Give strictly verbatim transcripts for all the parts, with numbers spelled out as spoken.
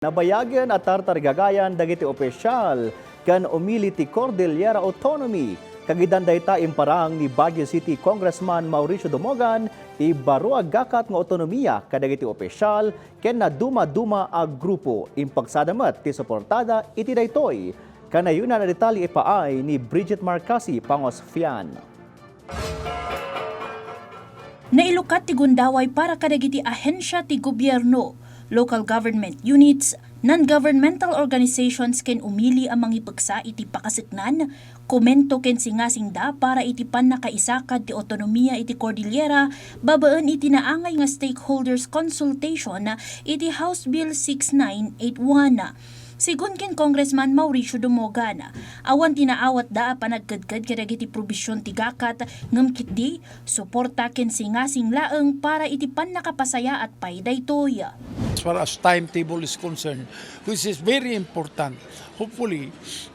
Nabayagen a tartarigagayan dagiti opisyal ken umili ti Cordillera Autonomy. Kagidan dayta, imparang ni Baguio City Congressman Mauricio Dumogan ti baro a gakat nga autonomia kadagiti opisyal ken nadumaduma a grupo. Impagsada met ti suportada iti daytoy. Kanayon a detalye ipaay ni Bridget Marcasi Pangosfian. Nailukat ti gundaway para kadagiti ahensia ti gobierno, local government units, non-governmental organizations ken umili a mangipeksa iti pakaseknan, komento ken singasingda para iti pannakaisakad ti autonomia iti Cordillera babaen iti naangay nga stakeholders consultation iti House Bill six nine eight one. Sigun ken Congressman Mauricio Dumogan, awan ti naawatda a panagkedked kadagiti probision ti gakat ngem ketdi suporta ken singasing laeng para iti pannakapasayaat pay daytoy. As far as timetable is concerned, which is very important, hopefully,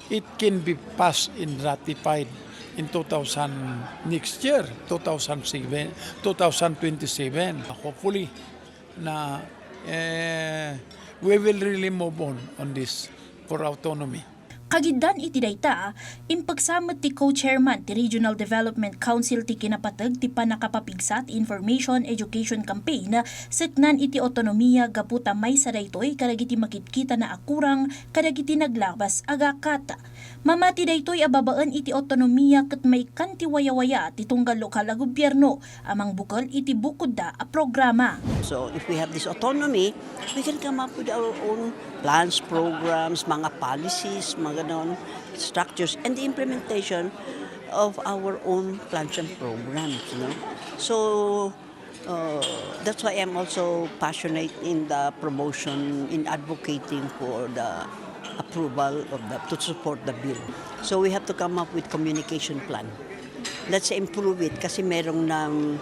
it can be passed and ratified in two thousand next year, two thousand seven, two thousand twenty-seven. Hopefully, na eh, we will really move on on this for autonomy. Kagidan iti dayta, impeksa met ti co-chairman ti Regional Development Council ti kinapateg ti pannakapapigsa ti information education campaign seknan iti autonomia gapu ta maysa daytoy kadagiti makitkitana a kurang kadagiti naglabas a gakat. Mamati daytoy a babaen iti autonomia ket maikkan ti wayawaya ti tunggal lokal a gobierno a mangbukel iti bukodda a programa. So if we have this autonomy, we can come up with our own plans, programs, mga policies, mga ganon, structures, and the implementation of our own plans and programs. You know? So uh, that's why I'm also passionate in the promotion, in advocating for the approval of the, to support the bill. So we have to come up with communication plan. Let's improve it kasi merong nang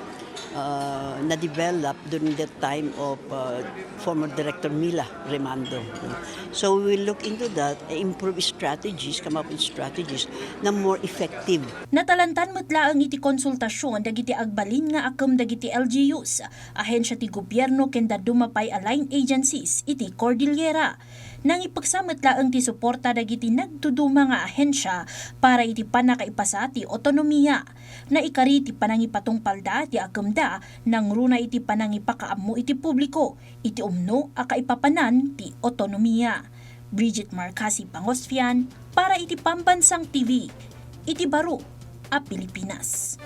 uh, na-develop during the time of uh, former Director Mila Remando. So we will look into that, improve strategies, come up with strategies na more effective. Natalantan met laeng iti konsultasyon dagiti agbalin nga akem dagiti L G Us, ahensia ti gobierno ken dadduma pay a line agencies iti Cordillera. Nangipeksa met laeng ti suporta dagiti nagduduma nga ahensia para iti pannakaipasa ti autonomia. Naikari ti panangipatungpalda ti akemda nangruna iti panangipakaammo iti publiko iti umno a kaipapanan ti autonomia. Bridget Marcasi Pangosfian para iti Pambansang T V, iti baro a Pilipinas.